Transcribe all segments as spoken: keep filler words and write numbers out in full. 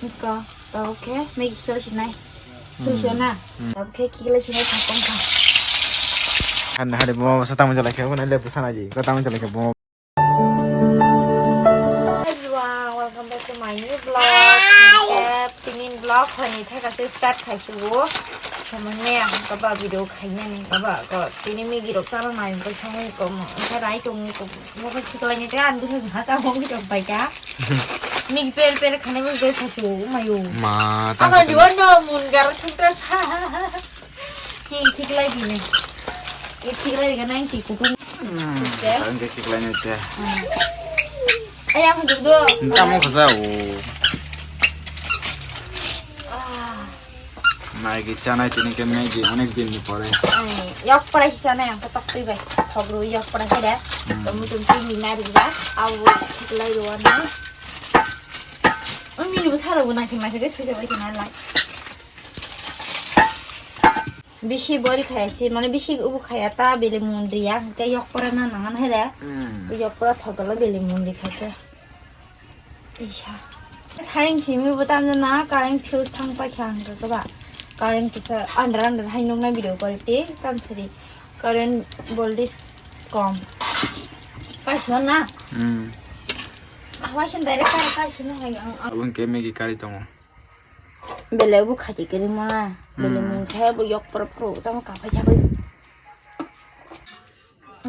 Ko, tao khe Maggie khe sinai. Susu na. Hmm. Tao khe kikla sinai thapong kha. Hande hande bo sa tamo jalai khe, bo na le bo sana ji. Ko tamo jalai khe bo. Hi everyone, welcome back to my new vlog. Tini vlog hani thaka se start khai subo. Samanya kaba video khainani kaba ko tini Maggie rok chana nai ko samanya ko mo khe rai tong ko mo khe khiklai ni te an bisa ha ta mo video pai ka. Maggie per per khane bo je khachu mayu. Ma ta. Ama juan no mun gar thung ta sa. Hi khiklai di ne. Ye khiklai ga nai ki kutung. Hmm. Oke. Ang ke khiklai ni te. Ay ang duk do. Nta mo khaja o. Ah. Maggie chanai tini khe Maggie onek din ni pore. Yok pora si chanai ang tok twi bai. Thok ro yok pora si da. Hmm. Tomu tum twi ni nai ri ba. Aw khiklai ro na. Oi mini bo sara bo na khe ma khe de thwi bai khe na lai. Bisi boil khaya si mane bisi ubu khaya ta bele mun riya hwnkhe yok pora na nangan hai de. Hmm. Yok pora thok galo bele mun ri kha khe. Isa. Saring simi bo tamjana current fuse thang pai kha hwnkhe ba. Current kisa under under hai nuknai video quality tam sari. Current voltage kom. Kaisa na? Hmm. Awa sin direct kar kaisa na hai ang. Abang ke Maggie kari tongo. Bele bo khati kari ma. Bele hmm. Mun khe bo yok pro pro tam ka phai kha bai.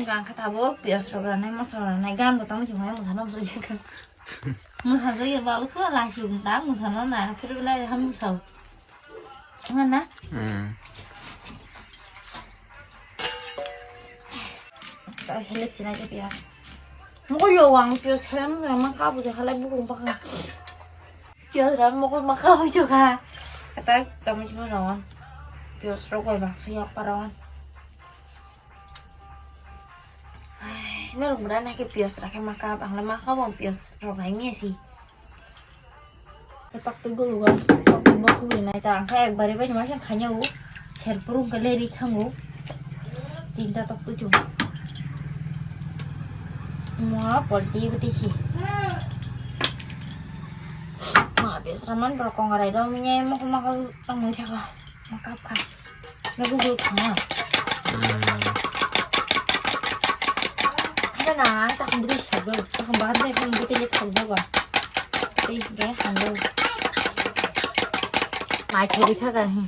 Gang kha tabuk piyas rok ranai, moso rok ranai, gan bo tamo chumai mosa no bujai kha. Mosa jai baluk so lasi um tak mosa no na, phir belai ham mosa. Ngan na? Hmm. Ta helep sinai je piyas. Mo yo wang piyas helem ma ka bujai halai bukung bakang. Piyas ram mo ma ka bujai kha. Kata tamo chumai ron. Piyas rok bai baksa yok paron. Ai, norok mura nai khe piyas rakhe makap, ang le makap ang piyas rok hai mia si. Tok tu gulu gulu, tok tu bokhu gulu nai ta, ang khe ekbari bai nima khe khanya u, ser purung khe leri thang u, tinta tok tu chung. Mua polti bati si. Ma piyas raman borok kong arai ro mia mokol makap tong mui thaka, makap kha. Lagu gue kha. Hmm. Ada na, takam budi sago, takam bahan deh, takam budi lihat sago. Tei ge hando. Mai thori kha ga hi.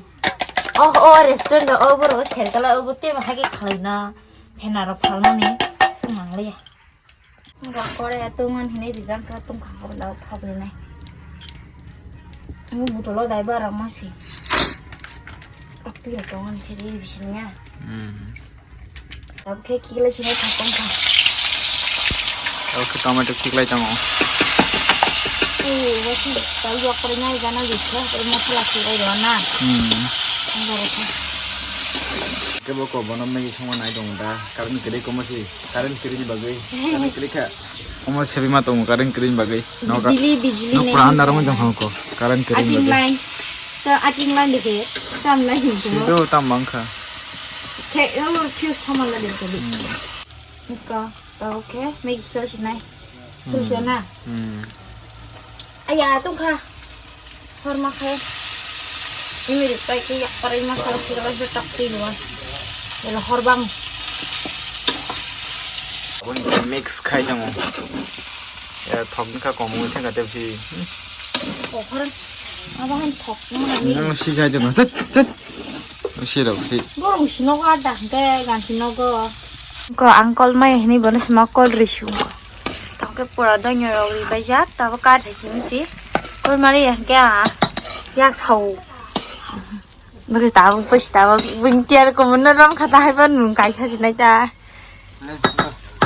Oh, oh, restaurant da, oh, boro ser kala, oh, bote ma hagi khalai na. Phena ro phalmani, sung mangliya. Ga kore ya tongan hinai rijang kha tong kha hor dao thok rinai. Ang butolo dai bara masi. Tapi ya tongan khe ri bising ya. Hmm. Tab khe kikla sinai kha tong kha. Oke, tomato kiklai tongo. Oh, wasi tau yok pore nai jana jikha, pore masala kiklai do na. Hmm. Ang bara kha. Kebo ko bono Maggie songma nai dong da, karon kiri komo si. Current kwrwini bagwi. Current kwrwi kha. Omo sebima tongo current kwrwini bagwi. Noka. Bijli, bijli. Nok nai pura andar mo jong ko. Current kwrwini bagwi. Ating line. Ta ating line dikhe. Tam line hin. Sido tam bangkha. Khe, oh, fuse thaman la dikhe. Hmm. Ka, ta, okay. Maggie khe sinai. Susu na. Hmm. Aya, tong kha. Hor ma khe. Imi ri pai khe yak parai ma khe khe ro tak ti nuwa. Elo hor bang. Mix khai tongo. Ya thok ni kha komo thang ka tepsi. Ko hor. Aba han thok no ni. Nang si jai jong. Chut, chut. Si rok si. Borong si nogo ada hingke ganti nogo. Ko ang kol mai hini bono sima kol risu. Tangke pura dongyo rok ribai jak tabo kar hai simi si. Kol mari hingke a yak sau. Bagi tabo pus tabo bing tiar ko mun ram khata hai ban mun kai kha sinai ta.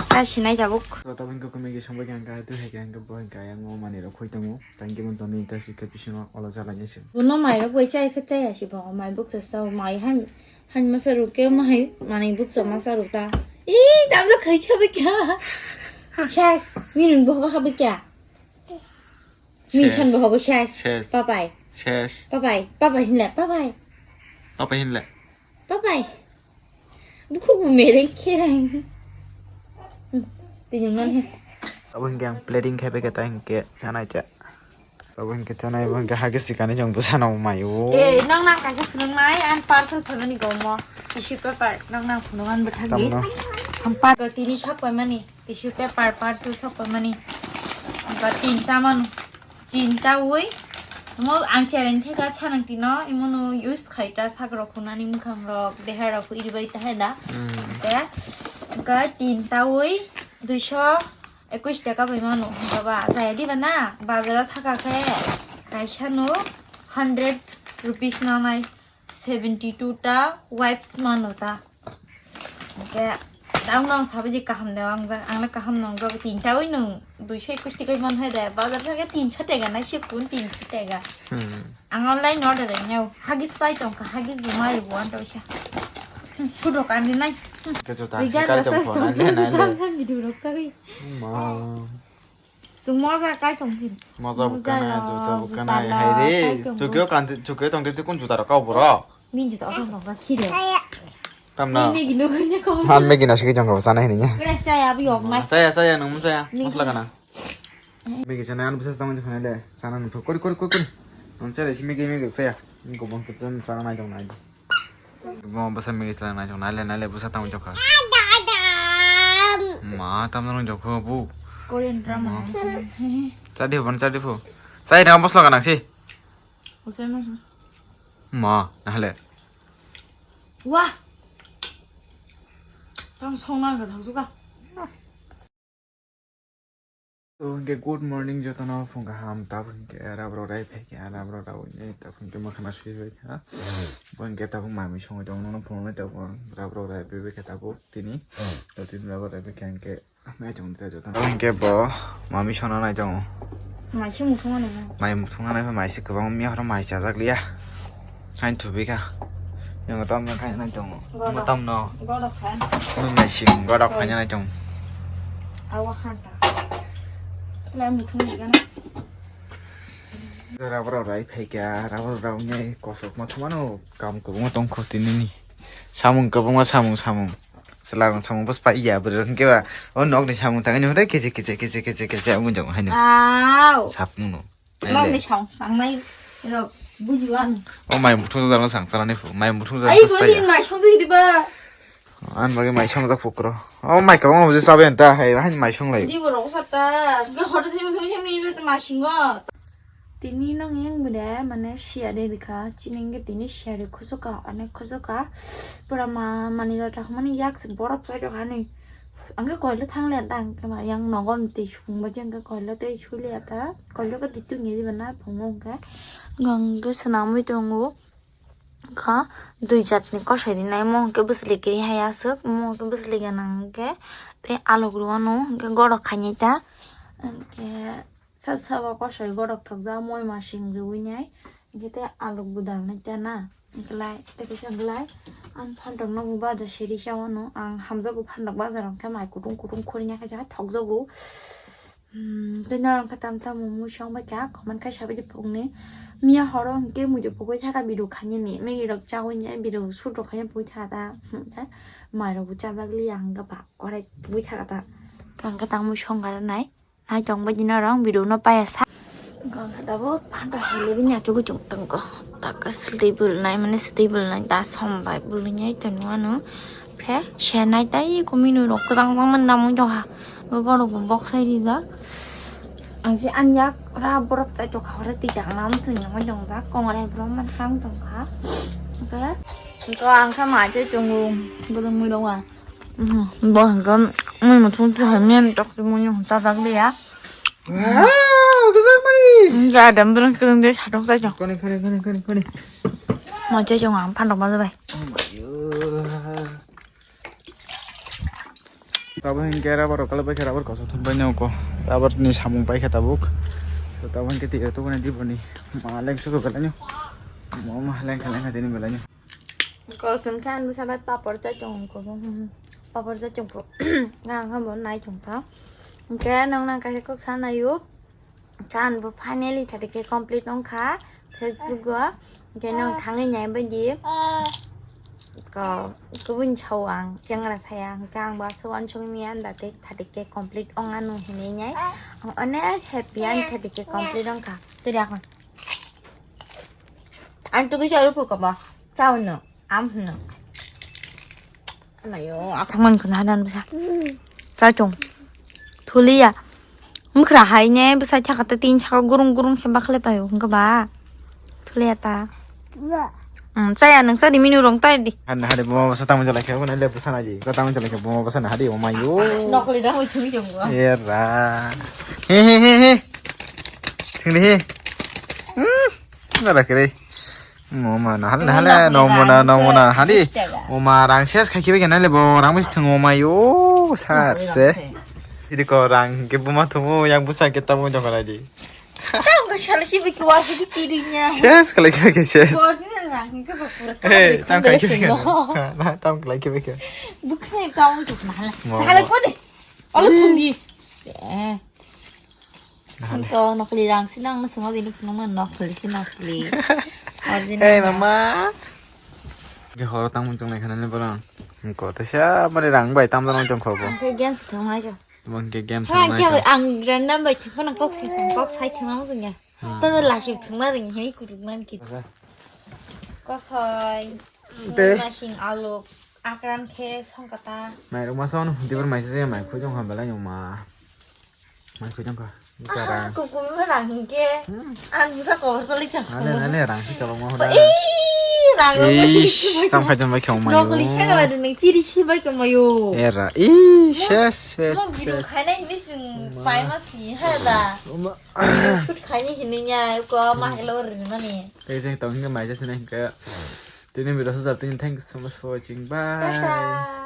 Kai sinai tabuk. Ko tabuk ko kumi ke sampai kan kai tu hai kan ko boy kai ang mo mani rok khoi tongo. Thank you, Montoni, ta si khe bisingo olo jalai ni se. Bono mai rok bai chai khe chai asi bo, mai buk sa sa, mai han, han masa ruk ke mai, mani buk sa masa ruk ta. Ih, dam lo khai cha bai kya? Ses, minun bo ha bai kya? Ses. Mission bo ho ses. Ses. Papai. Ses. Papai, papai hinle, papai. Papai hinle. Papai. Bukhuk bo mereng kherang. Hmm, tini ngan he. Abo hingke ang plating khai bai khe ta hingke sanai cha. Tabuk hwnkhe chanai bo hwnkhe hagis sikani chwng bwsano mai o. Eh, nang nang kaisa phunuknai, ang parcel phunukni gomo. Tissue paper, nang nang phunuk ang bwthagwi. Tamno? Ang pa-, tini sok paimani, tissue paper, parcel sok paimani. Ba tinta mano. Tinta ui. Mo ang chereng theka chanang tino, imono use khaita sakrok khunani mwkhang rok, deha rok iribai tahai da. Hmm. Te, ga tinta ui, duiso. Ekush taka bai mano, baba, jaya diba na? Bazaro thaka khe kaisa no hundred rupees nanai, seventy two ta wipes mano ta. Hwnkhe, ang nang sabai di kaham de, ang jak, ang le kaham nang jak, tinta oi nung, duiso ekush taka man hai de, bazar thaka tinso taka nai, se kun tinso taka. Hmm. Ang online order nyo, hagis pai tong kha, hagis bo mai bo an to sa. Hmm, sudo kan di nai. Hmm. Ke jota, Riga sikar rasa jong phone, tong nai, nai, nai. Video rok sagwi. Ma. Chwng moja kai tong di. Moja bo kanai, juta bo kanai, hai re. Chukyo kan, chukyo tong di kun juta rok kau boro. Min juta tong tong khire. Tamna. Min Maggie no kanya ko. Han Maggie na sigi jong ko sana hini nya. Kre saya abi yok mai. Saya, saya nung saya. Maggie. Masla kana. Maggie sana anu bisa tong di khana le. Sana nung kori, kori, kori, kori. Nung saya si Maggie, Maggie saya. Ni ko bang kita sana nai jong nai. Bo bwsa Maggie sala nai jong nai le nai le bwsa tamo jokha. Ma tamno rong jokho bu. Korean drama Ma. nai. Chadi pho, chadi pho. Chai na bosla kana si. Usai ma. Ma, nahale. Wah. Tang song na ga thang suka. To hwnkhe good morning jotono phung kaham, tabuk hwnkhe rabrok rai phaikha, rabrok rai tabuk hwnkhe mwkhana sui phaikha. Bo hwnkhe tabuk mami songwi tongo, nono phunuknai tabuk rabrok rai phaikha tabuk tini. To tini rabrok rai phaikha hwnkhe naitongo tei jotono. Abo hwnkhe bo mami songna naitongo. Mai se muthungma nangma. Mai muthungna nai mai se kwbangma miya horo mai chajak liya. Hain thubi kha. Yang tam yang khaina nai tongo. Godok. Mo tam no. Godok kha. Mo mai sing godok Sorry. khaina nai tongo. Awa hanta. Lai muthung di gana. Rabar rai phaikha, rabar rau nyai kosok ma thumano kam kwbangma tongkho tinini. Samung kwbangma samung samung. Chwla rang samung bus pai ya bwrwi rang keba. O nok ni samung tangani hore kece kece kece kece kece amun jong haino. Aw. Sap muno. Nokni song tangnai rok bujiwan. O mai muthung jang sang chalani phu. Mai muthung jang Ai sa goni saya. Mai song di ba. An bagi mai song jak phukro. O mai kabang buji sabe anta hai, hai mai song lai. Di borok sata. Ga hodo di muthung simi be ma singo. Tini nong yang bude mane siya de bika. Chini nge tini siya de khusuka, ane khusuka. Pura ma, mani rota humani yak se borok sai do hani. Angke koilo thangle ta angke ma yang nogon tei sung ba jeng ke koilo tei suli ata koilo ke ditu ngi diba na phungo angke. Angke swnamwi tongo kha dui jatni kosoi rinai mo angke bwswli kiri hai aswk mo angke bwswli gana angke tei alok rwano angke gorok khainai ta angke. Sab sabo kosoi gorok thokjak moi masing riwi nai. Hingke tei aluk budal nai tei na. Hingkelai tei kisa hingkelai. Ang phantok no bo baja seri sa wano. Ang hamjago phantok bajar hingke mai kutung kutung khori nai kaisa thokjago. Hmm, tei norok khe tam tam mui song bai kha comment khai sabai di phung ni. Miya horo hingke mui de pogoi thaka bidu khani ni. Megi rok chawi ni bidu sut rok khai pogoi thaka ta. Hingke mai rok bo chajak li ang hingke ba korai pogoi thaka ta. Hingke tang mui song gara nai. Nai tong bai dino rong video no paya sa. Gong kha tabuk phanto hai le bini achugwi chung tongo. Taka stable nai mane stable nai da som bai bulu nai tong ano. Phe se nai tai kumi no rok kwchang kwchang man namung jong ha. Go go rok box sai rijak. Ang si an yak ra borok chai tokha hore tijak nam sung yang jong jak kong rai borok man hang tong kha. Oke. Ko ang kha mai chai tongo. Bulu mui rok wa. Mhm, bo hwnkhe mui muthung tu hai men tok tu mui hwn chajak liya. Wow, kisa mani. Hwnkhe adam bwrang kwrwng de satok chai chong. Kani, kani, kani, kani, kani. Mo chai chong ang phantok ma jabai. Oh my God. Tabo hwnkhe rubber rok kala bai khe rubber koso thum bai nw ko. Rubber ni samung pai khe tabuk. So tabo hwnkhe tiyar tu kani di boni. Ma leng suko belai nw. Mo ma leng kha leng kha tini belai nw. Ko sung khan bwsa bai papor chai tong ko. Papor chai tong ko. Ngang kha bo nai tong ta. Hwnkhe nong nang kaisa kok sa nai o. Kan bo finally thate ke complete wng kha Facebook o. Hwnkhe nong thangwi nai bai di. Ko kubun chau ang, jangra saya, hingke ang ba so uansukni anda tei thirty K complete ong ano hinui nai. Ang onek happy ang thirty K complete ong kha. Tiri akon. Ang tugui sa rupu ko ba. Chao no, am no. Amayo, athang man kun hanan bwsa. Cha chung. Thuliya. Mukra hai ne bwsa thaka ta tin chaka gurung gurung khe bakhle payo hingke ba. Thuliya ta. Hmm, chaya nang sa di minu rong tai di. Hadi hadi buma bwsa tamo jalai khe, buna le bwsa na ji. Ko tamo jalai khe buma bwsa na hadi, o mayo. Nokli da hoi thung jong bo. Era. He he he he. Thung di he. Hmm. Nara kere. Mama, nahale, nahale, nahale, nomona, nomona, hadi. Oma, rang ses khai kibe kenale bo, rang bisi thang oma yo, sat se. Idi ko rang ke buma thumu, yang busa ke tamu jong lai di. Tam ko shala si biki wasi ki tiri nya. Ses kala kibe ke ses. Original rang ke ba pura. Hey, tam kai kibe ke. Na, tam kai kibe ke. Bukai tam tu nahale. Nahale ko ni. Olo thung di. Eh. Hingke o nokli rang sina ang musungo jini phunukma nokli si nokli. Original. Hey mama. Ke horo tang muchung nai khanani borang. Ko te sa mani rang bai tam jano jong khobo. Ang khe game si thangma jo. Bang ke game thangma jo. Ang random bai thikma nang kok si kok sai thangma muchung ya. Tado lasi thangma ring hei kuruk man ki. Kosoi. Te. Masing aluk akran khe songkata. Mai rok masa ono hunti bar mai se mai khujong ha belai ma. Mai khujong kha. Kara. Kuku ma rang hingke. An busa kobor soli thang. Nale nale rang si kabang ma hoda. Ih, rang rok. Ish, sam khajon bai khong mayo. Nokli se kala de nang chiri si bai khong mayo. Era. Ish, ses ses. Mo video khaina hini sing pai ma si ha da. Shoot khaini hini nya ko ma helo rin mani. Tei jeng tong hingke mai jasi na hingke. Tini video sa tini, thank you so much for watching. Bye. Bye.